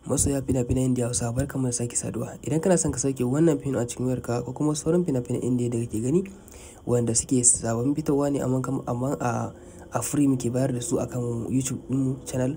Masoya fina-finan Indiya Hausa, barkanmu da sake saduwa. Idan kana son ka sauke wannan fim a cikin wayarka ko kuma sauran fina-finan Indiya da kake gani wanda suke sabon fitowa ne, amma a free muke bayar da su akan YouTube ɗinmu channel.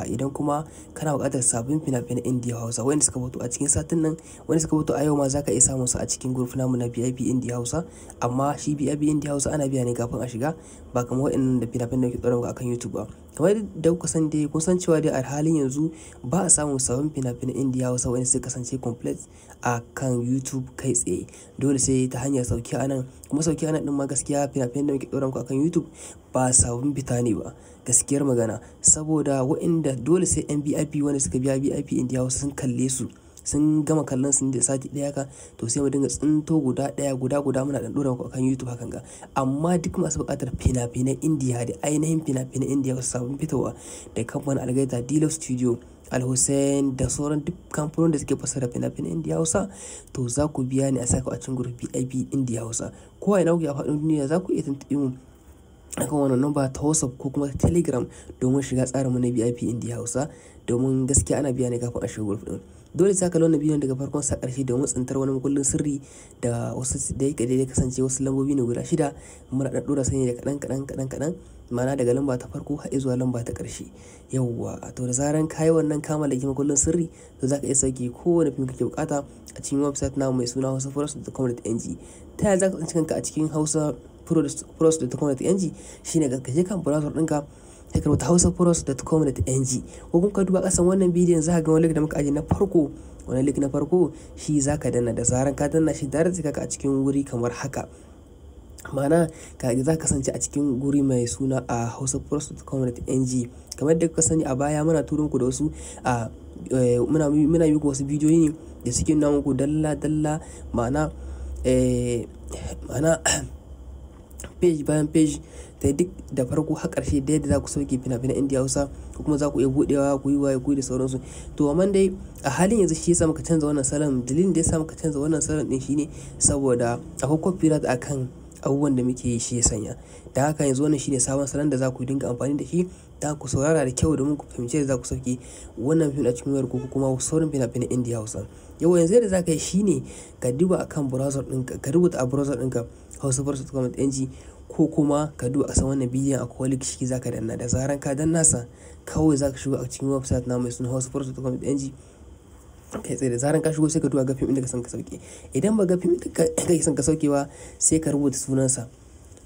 Idan kuma kana buƙatar sabbin fina-finan Indiya Hausa wanda suka fito a cikin satin nan, wanda suka fito a yau ma, za ka iya samun su a cikin group namu na VIP Indiya Hausa. Amma shi VIP Indiya Hausa ana biya ne kafin a shiga, ba kamar waɗannan da fina-finan da muke ɗora muku akan YouTube ba. Kamar yadda kuka sani dai, kun san cewa dai a halin yanzu ba a samun sabbin fina-finan Indiya Hausa wanda suka kasance complete a kan YouTube kai tsaye. Dole sai ta hanyar sauke a nan. Kuma sauke a nan ɗin ma, gaskiya fina-finan da muke ɗora muku akan YouTube ba sabbin fita ne ba. Gaskiyar magana, saboda waɗanda dole sai 'yan VIP wanda suka biya VIP Indiya Hausa sun kalle su, sun gama kallon su da sati ɗaya haka, to sai mu dinga tsinto guda ɗaya, guda guda, muna ɗan ɗora muku akan YouTube hakan ga. Amma duk masu buƙatar fina-finan Indiya da ainihin fina-finan Indiya wasu sabbin fitowa da kamfanin Algaita, Deluxe Studio, Al Hussein da sauran duk kamfanonin da suke fassara fina-finan Indiya Hausa, to za ku biya ne a saka a cikin group VIP Indiya Hausa. Ko a ina kuke a faɗin duniya, za ku iya tuntuɓe mu akan wannan number ta WhatsApp ko kuma Telegram domin shiga tsarinmu na VIP Indiya Hausa, domin gaskiya ana biya ne kafin a shiga group ɗin. Dole sai ka kalli wannan bidiyon daga farkon sa ƙarshe domin tsintar wani makullin sirri da wasu da yake daidai kasance wasu lambobi ne guda shida, muna ɗan ɗora sani da kaɗan kaɗan kaɗan kaɗan, ma'ana daga lamba ta farko har zuwa lamba ta ƙarshe. Yauwa, to da zaran ka yi wannan, ka mallaki makullin sirri, to za ka iya sauke kowane fim kake buƙata a cikin website namu mai suna hausapros.com.ng. Ta yaya za ka tsinci kanka a cikin hausapros.com.ng? Shine ka je kan browser ɗinka, sai ka rubuta hausapros.com.ng, ko kuma ka duba ƙasan wannan bidiyon, za ka ga wani link da muka ajiye na farko. Wani link na farko shi za ka danna. Da zaran ka danna shi, direct zai ka a cikin wuri kamar haka, ma'ana ka za ka kasance a cikin guri mai suna a hausapros.com.ng. Kamar da kuka sani, a baya muna turo muku da wasu a muna yi muku wasu bidiyoyi ne da suke nuna muku dalla dalla, ma'ana page bayan page, ta duk da farko har ƙarshe, da yadda za ku sauke fina-finan Indiya Hausa ko kuma za ku iya buɗewa ku yi waye ku da sauransu. To amma dai a halin yanzu shi yasa muka canza wannan salon. Dalilin da yasa muka canza wannan salon din shine saboda akwai copyright akan abubuwan da muke yi, shi ya sanya. Da haka yanzu wannan shine sabon salon da za ku dinga amfani da shi, ta ku saurara da kyau domin ku fahimci yadda za ku sauke wannan fim a cikin wayar ku ko kuma sauran fina-finan Indiya Hausa. Yau yanzu yadda za ka yi shine ka duba akan browser ɗinka, ka rubuta a browser ɗinka hausapros.com.ng, ko kuma ka duba a san wannan bidiyon, akwai link, shi za ka danna. Da zaran ka danna sa, kawai za ka shigo a cikin website na mai suna hausapros.com.ng kai tsaye. Da zaran ka shigo, sai ka duba ga fim ɗin da ka son ka sauke. Idan ba ga fim ɗin da kake son ka sauke ba, sai ka rubuta sunansa.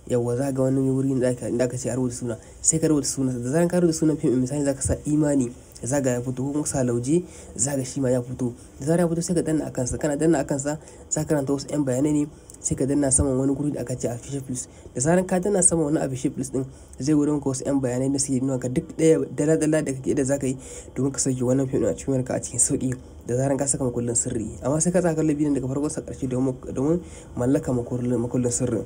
Yawwa, za ga wani wuri da aka ce a rubuta suna, sai ka rubuta sunansa. Da zaran ka rubuta sunan fim, misali za ka sa Imani, za ga ya fito, ko kuma sa Lauje, za ga shi ma ya fito. Da zaran ya fito, sai ka danna akan sa. Kana danna akan sa, za ka karanta wasu 'yan bayanai ne, sai ka danna saman wani guri da aka ce official plus. Da zaran ka danna saman wani official plus din, zai wurin ka wasu 'yan bayanai da suke nuna ka duk ɗaya dala dala da kake da za ka yi domin ka sauke wannan fim a cikin wayarka a cikin sauki, da zaran ka saka makullin sirri. Amma sai ka tsaya kallon bidiyon daga farkon sa ƙarshe domin mallaka makullin sirrin.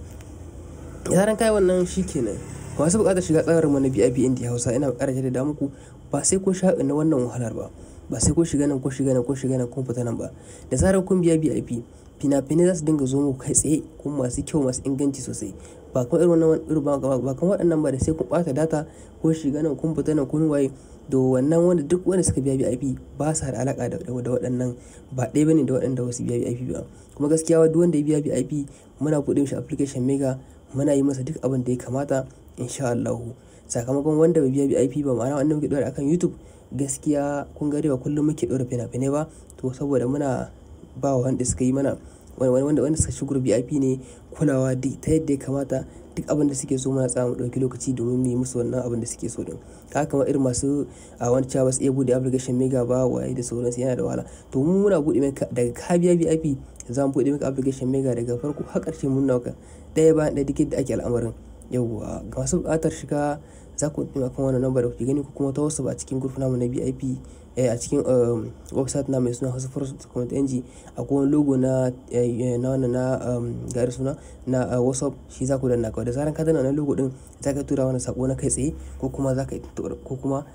Da zaran ka yi wannan, shikenan. Masu buƙatar shiga tsarin mu na VIP Indiya Hausa, ina ƙara jaddada muku, ba sai kun sha na wannan wahalar ba, ba sai kun shiga nan, kun shiga nan, kun shiga nan, kun fita nan ba. Da zarar kun biya VIP, fina-finai za su dinga zo muku kai tsaye, kuma masu kyau, masu inganci sosai, ba kamar irin wannan irin ba kamar waɗannan ba da sai kun ɓata data, kun shiga nan, kun fita nan, kun waye da wannan. Wanda duk wanda suka biya VIP ba sa da alaka da waɗannan, ba ɗaya bane da waɗanda wasu biya VIP ba. Kuma gaskiya duk wanda ya biya VIP, muna buɗe mishi application Mega, muna yi masa duk abin da ya kamata insha Allah. Sakamakon wanda bai biya VIP ba, ma'ana wanda muke ɗora akan YouTube, gaskiya kun ga dai ba kullum muke ɗora fina-finai ba, to saboda muna ba wa wanda suka yi mana wanda suka shigo VIP ne kulawa ta yadda ya kamata. Duk abin da suke so muna tsaya mu ɗauki lokaci domin mu yi musu wannan abin da suke so din. Haka kamar irin masu a wani cewa ba su iya buɗe application Mega ba, waye da sauransu, yana da wahala. To mu muna buɗe maka daga ka biya VIP, za mu buɗe maka application Mega daga farko har ƙarshe, mun nuna ɗaya bayan ɗaya duk yadda ake al'amarin. Yauwa, ga masu buƙatar shiga, za ku tuntuɓi akan wannan number da kuke gani, ko kuma ta WhatsApp a cikin group namu na VIP a cikin website na mai suna hausapros.com.ng. Akwai wani logo na wannan na gari suna na WhatsApp, shi za ku danna kawai. Da zaran ka danna wannan logo din, za ka tura wani sako na kai tsaye, ko kuma za ka ko kuma